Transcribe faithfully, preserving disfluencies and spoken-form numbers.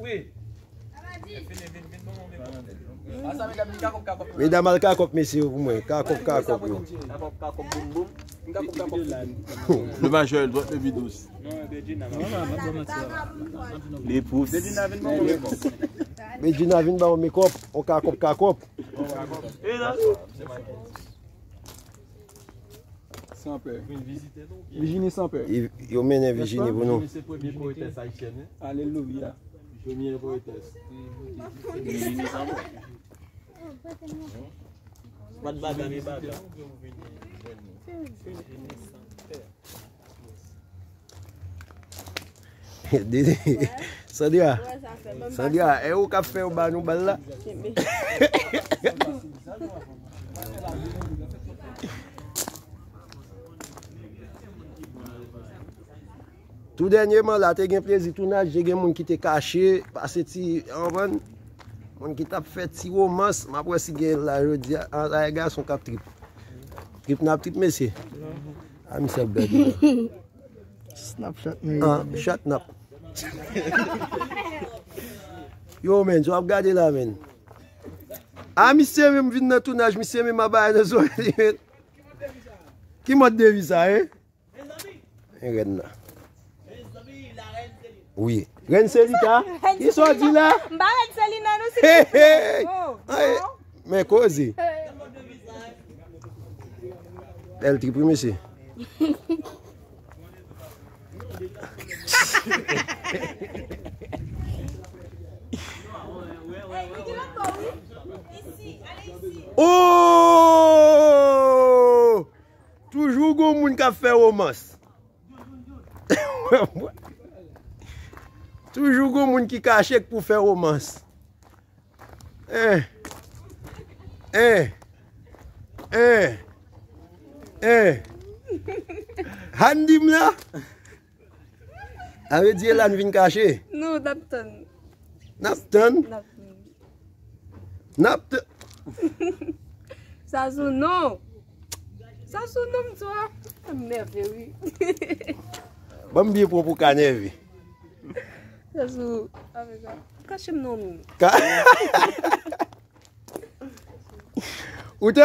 Wi. Medam, al kakòp mesye yo pou mwen. Kakòp, kakòp yo. Le majè, l dwat le vidous. Li pous. Bedjina vin ba w mekòp. On kakòp, kakòp. Sanpè. Vijini Sanpè. Yo mennen Vijini pou nou. Vijini se premye poetès ayisyèn, wi. Alelouya. Premye poetès. Vijini Sanpè. Wat baga, men baga. Sandra, Sandra, e ou k ap fè yo ba nou bal la? Tou dènyèman la, te gen plezi tounaj, te gen moun ki te kache, pase ti, anvan, moun ki t ap fè ti womans, m ap wè si gen la jodi a, an, la e gason k ap trip. Trip n ap trip, mesye. A misye ap gade la. Snapchat, men. Ah, chat n ap. Yo, men, sa w ap gade la, men. A misye menm vin nan tounaj, misye menm ap bay nan zòrèy li, men. Ki mòd de vi sa, en? En rèn nan. Wi. Rèn Selita? Ki sa w di la? M pa rèn Selina, non, silvouplè. Hey, hey. Oh, ay, non. Men koze. Bèl trip, wi, mesye. Oh! Toujou gon moun k ap fè womans. Toujou gon moun ki kache k pou fè womans. Eh. Eh. Eh. Eh. Handim la. A vle di Elan vin kache. Non, n ap tann. N ap tann? N ap tann. N ap t- Sa sou non. Sa sou non, m sou a. M nève, wi. Ban m byen pran pou ka nève. Sa sou, avè sa. Kache m non, m. Ka- Ou te